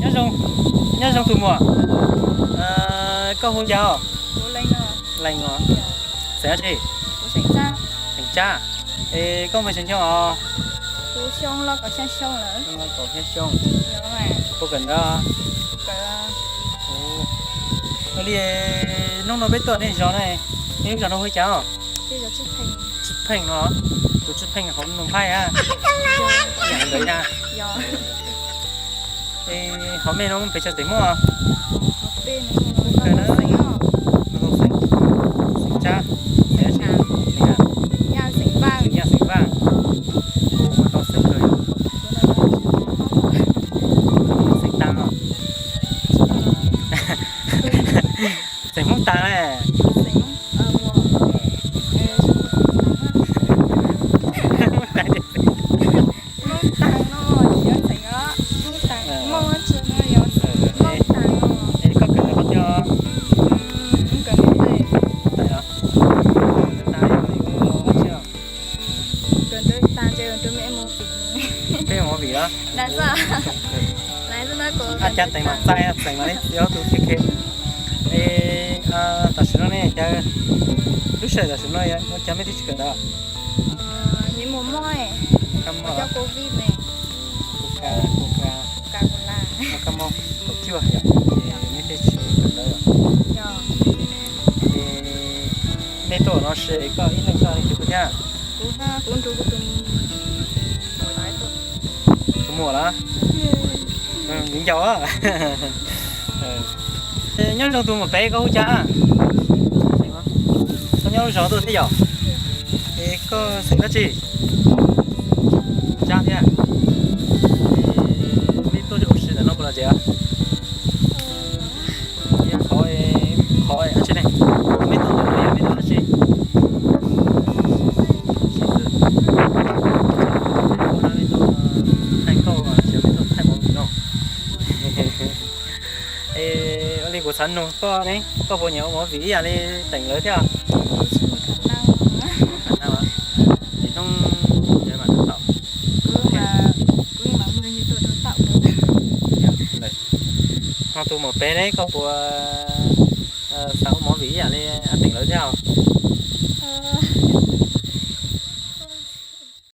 Nyob zoo, nyob zoo tus muam. Koj hu cas os? Leej os. Xeem dab tsi? Xeem Tsab. Es koj muaj xyoo os? Kaum xya xyoo. Puas kawm ntawv? Li hnub no peb tuaj nej zos na, nej lub zos no hu cas os? Tswj Pheej no, tus Tswj Pheej hauv Noo Phaij a? Yog ntawd na. Es hauv mej no pes tsawg teem Hmoob? Xeem Tsab, Xeem Yaj, Xeem Vaj, Xeem Taag os. Xeem Hmoob Taag ne. Es koj kawm ntawv qhov twg? Peb mus vim los? Ab, cas teem mam txais, teem mam li txiv ob tug thiab ke. Es tam sim no ne, cas lub sij hawm tam sim no ua cas mej thiaj tsis kawm ntawv? Kuv kab mob kaum cuaj yom, mej thiaj tsis kawm ntawv. Es mej tuaj no es koj ib leeg koj li tus kuv thiab? Tus muam los? Viv ncaus. Nyob zoo tus muam pem, koj hu cas? Koj nyob lub zos twg thiab yom? Es koj xeem dab tsi? Tsab thiab. Mej tuaj ua si ntawm no puas lom zem? Qhov, qhov dab tsi ne? Mej tuaj ntawm no yog mej tuaj dab tsi? Mej tuaj thaij nkauj los sis mej tuaj thaij movie no? Es ua li kuv xav nug koj ne, koj puas nyiam ua movie ib yam li teem lawv thiab? Tsis muaj khả năng. Tsis muaj khả năng los? Tsis hnub mam rau taum. Ho tus muam pem ne, koj puas xav ua movie ib yam li teem lawv thiab os?